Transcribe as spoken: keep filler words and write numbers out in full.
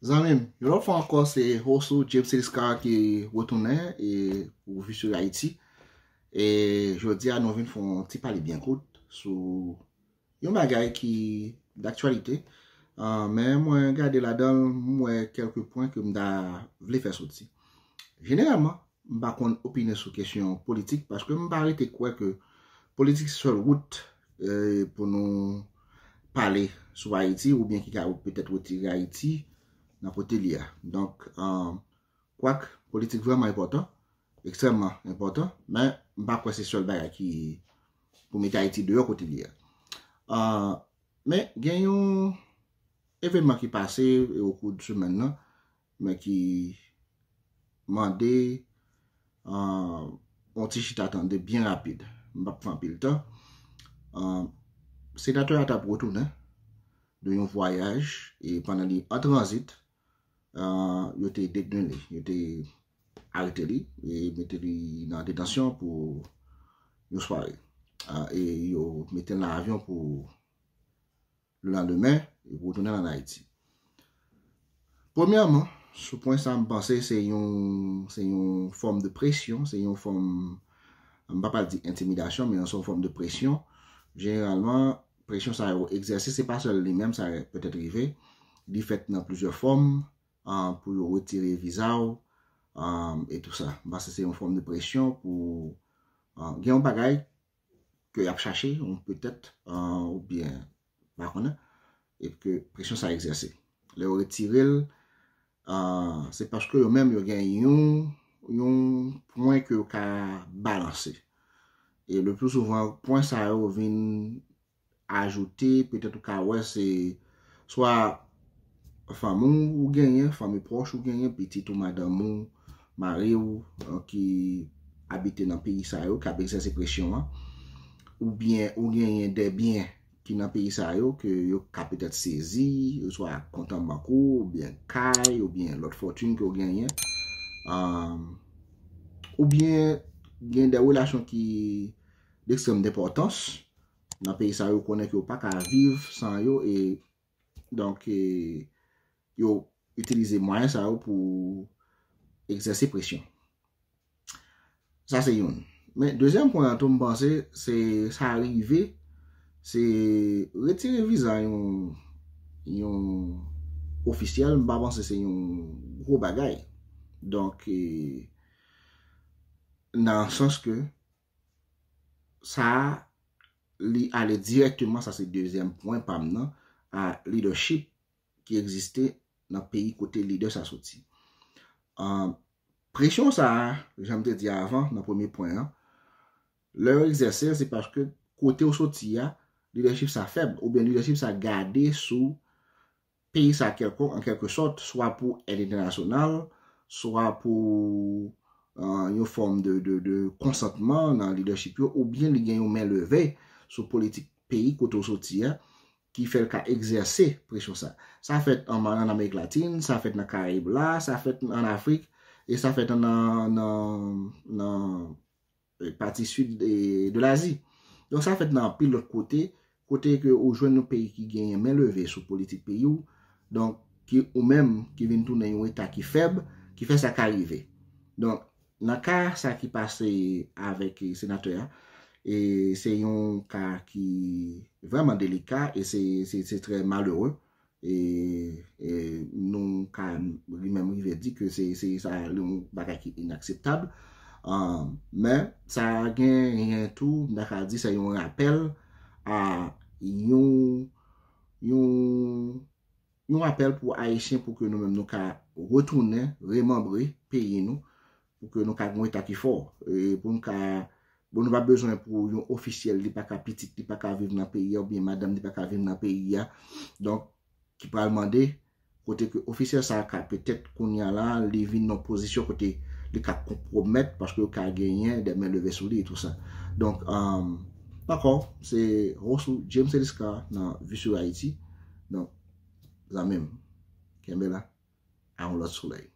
Zanmi m, yon lòt fwa ankò, se Rosso James Eliscar ki retounen e pou Visur Haiti. E jodi a, nou vin fè yon ti pale byen kout sou yon bagay ki daktyalite. Ah, men mwen gade ladan l, m wè kèlke pwen ke m ta vle fè soti. Jeneralman, m pa konn opine sou kesyon politik, paske m pa rete kwè ke politik se sèl wout, eh, pou nou pale sou Ayiti, oubyen ki ka petèt retire Ayiti nan kote li a. Donk, ah, kwak politik vrèman enpòtan, ekstrèmman enpòtan, men m pa kwè se sèl bagay ki pou mete Ayiti deyò kote li a. Ah, men gen yon evènman ki pase o kou de semèn nan, men ki mande, ah, yon ti chita tande byen rapid. M p ap pran anpil tan. Ah, senatè a t ap retounen de yon vwayaj, e pandan li an tranzit, ah, yo te detni li, yo te arete li e mete li nan detansyon pou yon sware. Ah, e yo mete l nan avyon pou lelandemen, e pou retounen ann Ayiti. Premyèman, sou pwen sa, m panse se yon, se yon fòm de presyon, se yon fòm, m pa pral di entimidasyon, men se yon fòm de presyon. Jeneralman, presyon sa yo egzèse, se pa sèl li menm, sa petèt rive. Li fèt nan plizyè fòm, ah, pou yo retire viza w, ah, e tou sa. M panse se yon fòm de presyon pou, ah, gen yon bagay ke y ap chache, yon petèt, ah, oubyen pa konnen, e ke presyon sa egzèse. Lè yo retire l, ah, se paske yo menm yo gen yon, yon pwen ke yo ka balanse. E le pli souvan, pwen sa yo vin ajoute, petèt ou ka wè se swa fanmi w ou genyen, fanmi pwòch ou genyen, pitit ou, madanm ou, mari w, eh, ki abite nan peyi sa yo, k ap egzèse presyon an, oubyen ou genyen de byen ki nan peyi sa yo, ke yo ka petèt sezi, swa kont an bank ou, oubyen kay, oubyen lòt fòtin ke w genyen. Ah, oubyen gen de relasyon ki dekstrèm enpòtans nan peyi sa yo, konnen ke yo pa ka viv san yo, e donk, e, yo itilize mwayen sa yo pou egzèse presyon. Sa se youn. Men dezyèm pwen an tou, m panse, se sa rive, se retire viza yon, yon ofisyèl, m pa panse se yon gwo bagay. Donk, e, nan sans ke sa, li ale dirèkteman, sa se dezyèm pwen pa m nan, a leadership ki egziste nan peyi kote lidè sa soti. Ah, presyon sa a, jan m te di avan nan premye pwen an, lè yo egzèse l, se paske kote w soti a, lidèchip sa fèb, oubyen lidèchip sa gade sou peyi sa kèlkonk, an kèlke sòt, swa pou èd entènasyonal, swa pou, ah, yon fòm de, de, de konsantman nan lidèchip yo, oubyen li gen yon men leve sou politik peyi kote w soti a, ki fè l ka egzèse presyon sa. Sa fèt an, an Amerik Latin, sa fèt nan Karayib la, sa fèt an Afrik, e sa fèt nan, nan, nan, eh, pati sid de, de Lazi. Donk, sa fèt nan anpil lòt kote, kote ke ou jwenn yon peyi ki genyen men leve sou politik peyi w, donk, ki ou menm ki vin tounen yon eta ki fèb, ki fè sa ka rive. Donk, nan ka sa ki pase avèk, eh, senatè a, e se yon ka ki vrèman delika e se, se, se trè malere. E, e nou ka li menm rive di ke se, se sa yon bagay ki inakseptab. Ah, men sa genyen tou, m ta ka di se yon rapèl a yon, yon, yon rapèl pou Ayisyen, pou ke nou menm nou ka retounen, remanbre peyi nou, pou ke nou ka gen yon eta ki fò, e pou nou ka, bon, nou pa bezwen pou yon ofisyèl, li pa ka, pitit li pa ka viv nan peyi a, oubyen madanm li pa ka viv nan peyi a. Donk, ki pral mande, kote ke ofisyèl sa a ka petèt kounye a la, li vin nan pozisyon kote li ka konpwomèt, paske yo ka genyen de men leve sou li e tou sa. Donk, um, ankò, se Rosso James Eliscar nan Visur Haiti. Donk, zanmi m, kenbe la, a yon lòt solèy.